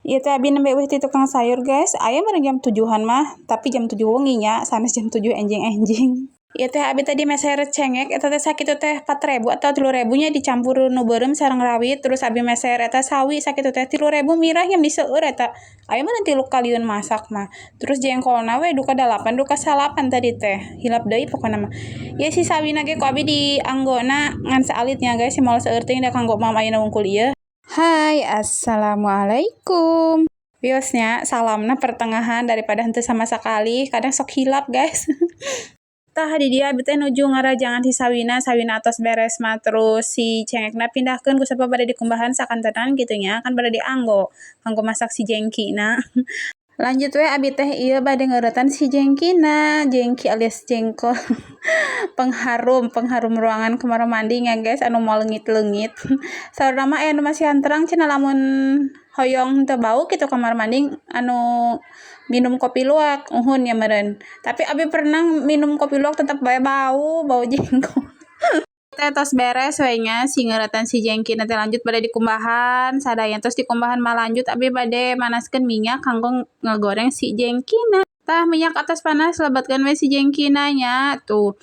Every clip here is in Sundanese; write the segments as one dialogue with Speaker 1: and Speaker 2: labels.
Speaker 1: Ieu teh abi nembe euweuh ti tukang sayur, guys. Aya meureun jam 7-an mah, tapi jam 7 wengi nya, sanes jam 7 enjing-enjing. Ieu teh abi tadi meser cengek, eta teh sakitu teh 4.000 atau 3.000 nya, dicampur nu beureum sareng rawit. Terus abi meser eta sawi sakitu teh 3.000, mirah nya, meni seueur eta. Aya meureun tilu kalieun masak mah. Terus jengkolna we duka dalapan, duka salapan tadi teh. Hilap deui pokona mah. Ieu si sawina ge ku abi dianggona ngan saalit nya, guys, moal seueur teuing da kanggo mam ayeuna wungkul ieu. Hai, assalamualaikum. Wios nya, salamna pertengahan daripada henteu sama sekali, kadang sok hilap, guys. Tah, di dieu abi teh nuju ngarajangan si sawina, sawina atos beres mah, terus si cengekna pindahkeun ku sabab bade dikumbahan sakantenan kitu nya, kan bade dianggo kanggo masak si jengkina. Lanjut we abi teh ieu bade ngeuretan si jengkina, jengki alias jengkol. Pengharum, pengharum ruangan kamar mandi nya, guys, anu moal leungit-leungit. Saurna mah aya nu masihan terang cenah, lamun hoyong teu bau kitu kamar mandi, anu minum kopi luwak, uhun nya meureun. Tapi abi pernah minum kopi luwak, tetep bae bau, bau jengkol. Teh tos beres we nya si ngeuretan si jengkina teh, lanjut bade dikumbahan sadaya. Tos dikumbahan mah, lanjut abi bade manaskeun minyak kanggo ngagoreng si jengkina. Tah, minyak atos panas, lebetkeun we si jengkina nya. Tuh,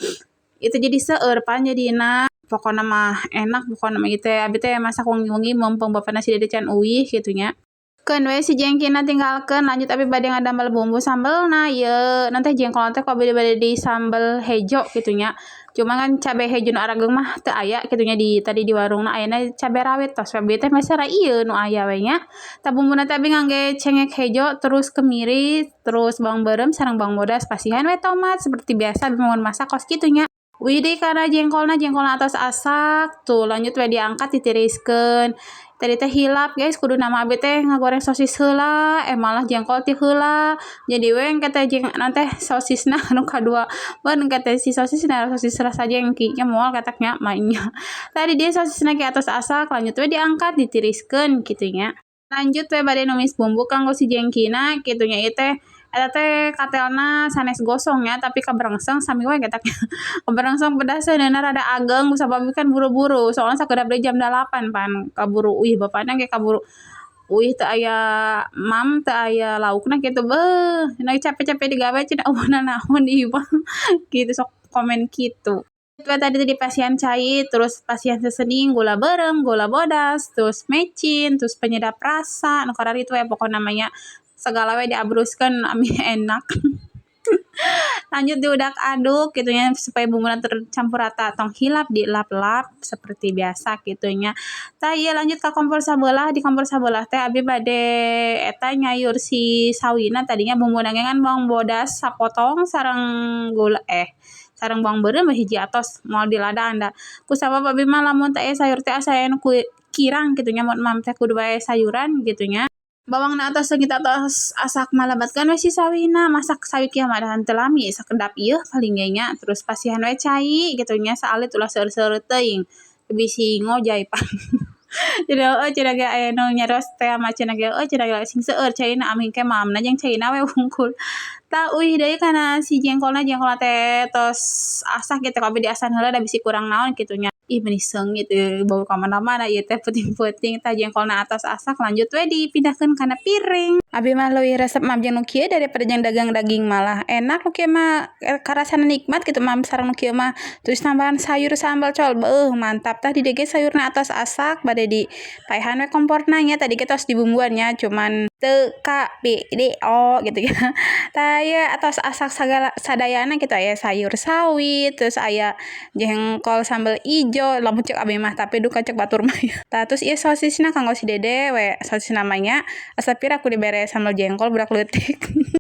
Speaker 1: itu jadi seueur pan jadina. Pokona mah enak, pokona mah ieu teh abi teh masak wengi-wengi mumpung bapana si Dede can uih kitu nya. Keun we si jengkina tinggalkeun, lanjut abi bade ngadamel bumbu sambelna ieu. Nanti jengkol teh ku abi bade di sambel hejo kitu nya. Cuma kan cabe hejo nu arageung mah teu aya kitu nya, di tadi di warungna ayana cabe rawit, tos we abi teh meser ieu nu aya we nya. Tah, bumbuna teh abi ngangge cengek hejo, terus kemiri, terus bawang beureum sareng bawang bodas, pasihan we tomat seperti biasa abi mun masak kos kitu nya. Widih, kana jengkolna, jengkolna atos asak tuh, lanjut we diangkat, ditiriskeun. Tadi teh hilap, guys, kuduna mah abi teh ngagoreng sosis heula, eh malah jengkol ti heula. Jadi we engke teh jeung naon teh sosisna anu kadua. Ban engke teh si sosisna sosis rasa jengki nya, moal ketak nya mah nya. Tadi dia sosisna ge atos asak, lanjut we diangkat, ditiriskeun kitu nya. Lanjut we bade numis bumbu kanggo si jengkina kitu nya. Ieu teh eta teh katelna sanes gosong nya, tapi kaberengseng sami we ketak nya. Kaberengseng pedaseunna rada ageng kusabab kan buru-buru, soalna sakedap deui jam 8 pan kaburu uih, bapana ge kaburu uih, teu aya mam, teu aya laukna kitu, beuh capek-capek digawe cenah, euweuh nanaon di imah kitu, sok komen kitu. Tadi teh dipasihan cai, terus pasihan seasoning, gula beureum, gula bodas, terus mecin, terus penyedap rasa, nu kararitu we pokona mah nya. Sagala we diabruskeun ameh enak. Lanjut diudak aduk kitu nya supaya bumbuna tercampur rata, tong hilap dilap-lap seperti biasa kitu nya. Tah, ieu lanjut ka kompor sabelah. Di kompor sabelah teh abi bade eta nyayur si sawina. Tadinya bumbuna ge ngan bawang bodas sapotong sareng gula, eh, sareng bawang beureum hiji, atos, moal diladaan da. Kusabab abi mah lamun teu aya sayur teh asa aya nu kirang kitu nya, mun mam teh kudu bae sayuran kitu nya. Bawangna atos seungit, atos asak mah, lebetkeun we si sawina. Masak sawi kieu mah da henteu lami, sakedap ieu paling ge nya. Terus pasihan we cai kitu nya saalit, ulah seueur-seueur teuing bisi ngojay pan. Jadi heueuh cenah ge aya nu nyarios teh mah, cenah ge heueuh cenah ge sing seueur caina, ameh engke mamna jeung caina we wungkul. Tah, uih deui kana si jengkolna, jengkolna teh tos asak kitu, ku abi diasan heula da bisi kurang naon kitu nya. Ih, meuni seungit bau ka mana-mana ieu teh peuting-peuting. Tah, jengkolna atos asak, lanjut we dipindahkeun kana piring. Abi mah leuwih resep mam jeung nu kieu daripada jeung dagang daging, malah enak nu kieu mah, karasana nikmat kitu mam sareng nu kieu mah. Terus tambahan sayur sambal col, beuh mantap. Tah, di dieu ge sayurna atos asak, bade dipaehan we komporna nya. Tadi ge tos dibumbuan nya, cuman teu ka p d o gitu ya. Tah, ieu atos asak sagala sadayana kitu, aya sayur sawi, terus aya jengkol sambal ijo lamun ceuk abi mah, tapi duka ceuk batur mah. Tah, terus ieu sosisna kanggo si Dede we sosisna mah nya, asa pira ku dibere sambal jengkol budak leutik.